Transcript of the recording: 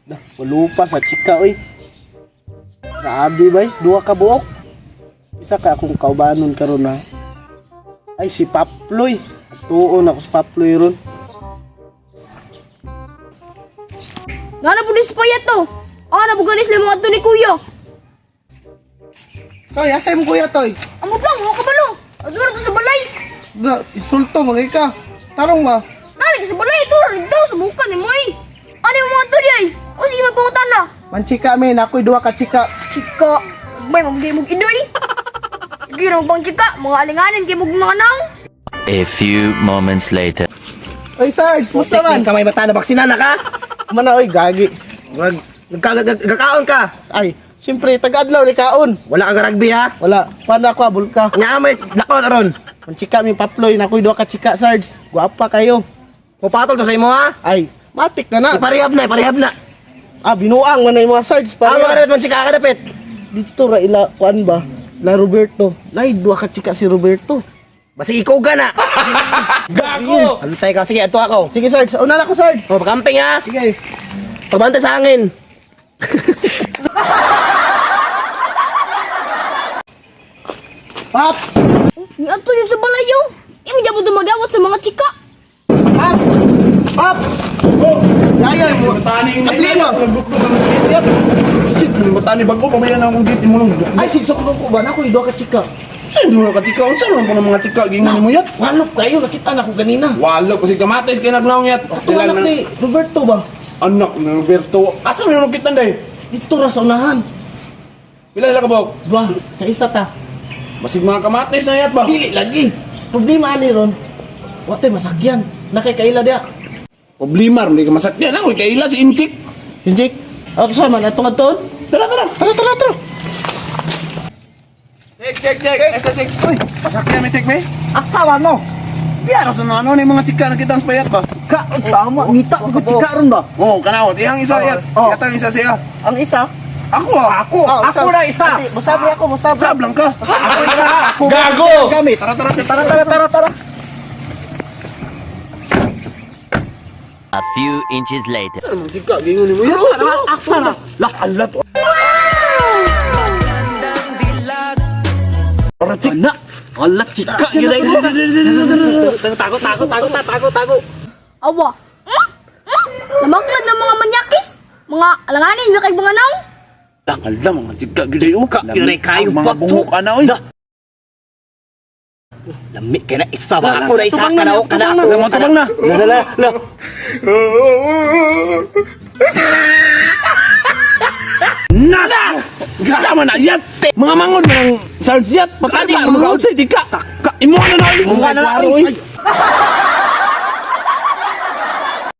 Dah, walupa sa chika oy. Grabe bay, duha ka buok. Isa ka akong kaubanon karon ha. Ay si Paploy. Tuon ako sa Paploy ron. Nana po dis payat to. Ah, nabuganis lang mga to ni kuya. Toy, asay mo kuya toy? Amot lang, mga kabalo. Adto to sa balay. Na, insulto mga ka. Tarong ba? Nalik sa balay ito, dito sa buka ni mo eh. Ano yung mga to di ay? O sige magpangutan na. Manchika men, ako'y duha ka chika. Chika, bay mamgay mong idoy. Sige ra pang chika, mga alinganin kay mong mga naong. A few moments later. Oy Sarge, musta man? Kamay mata na baksina na ka? Mana oy gagi. Murag nagkakaon ka. Ay, siyempre taga-adlaw ni kaon. Wala ka rugby ha? Wala, paano ako abol ka? Nya may lakon aron. Manchika mi Paploy, nakoy duha ka chika Sarge. Guwapa kayo. Mupatol to sa imo ha? Ay, matik na na. Iparehab na, iparehab na. Ah, binuang man na yung mga Sarge. Tama Pare. ka dapat man si kakadapit. Dito ra ila kuan ba? La Roberto. Lay duha ka chika si Roberto. Basi ikaw na. Gago. Antay ka sige ato ako. Sige Sarge, una na ako Sarge. O pagkamping ha. Sige. Pagbantay sa hangin. Paps! Ni ato yun sa balay yo. Imo jabon dumadawat sa mga chika. Paps! Paps! Oh, yaya mo. Abli mo. Shit, mata ni bago pamaya na akong gate mo lang. Ay, sige, suko ko ba? Nakoy duha ka chika. Saan duha ka chika? Unsa man po ng mga chika gingon nimo yat? Walop kayo, nakita na ko ganina. Walo kasi kamatis kay nagnaong yat. Ito anak ni Roberto ba? Anak ni Roberto. Asa man yung kita day? Dito ra sa unahan. Pila sila ka ba? Duha, sa isa ta. Basig mga kamatis na yat ba? Dili lagi. Problema ani ron. Watay masakyan. Nakikaila dia. Problema ron di ka masakyan ako kaila si Inchik. Sinjik. Ako sa man atong aton. Tara tara. Tara tara tara. Check check check. Esta check. Uy, masakyan mi check me. Asawa mo. Di ara sa ano ni mga chika nakita ang payat ba? Ka tama ngita ko chika ron ba? Oh, kanawat iyang isa yat. Oh. Yatang isa siya. Ang isa. Ako ah. Ako, ako na isa. Musabi ako, musabi. Sab lang ka. Ako. Gago. Gamit. Tara tara Tara tara tara tara. A few inches later. Mga chika gingon nimo yat. Asa na. Lah alat. Ora chik. Anak, alat chika Tago tago tago tago tago. Awa. Hmm? Hmm? Namaklad ng mga manyakis. Mga alanganin kay mga naong. Alam mga chika gid oh. Yun ay kayo Mga buhok ana oy. Lami kay na isa ba ako na isa ka na o kana ako. Lamang tabang na. La la la. la. Nada! Sama na yat! Mga mangon ng sarge yat! Pagkati, mga outside, ika! Imo na na! Imo na na, oy. Ay.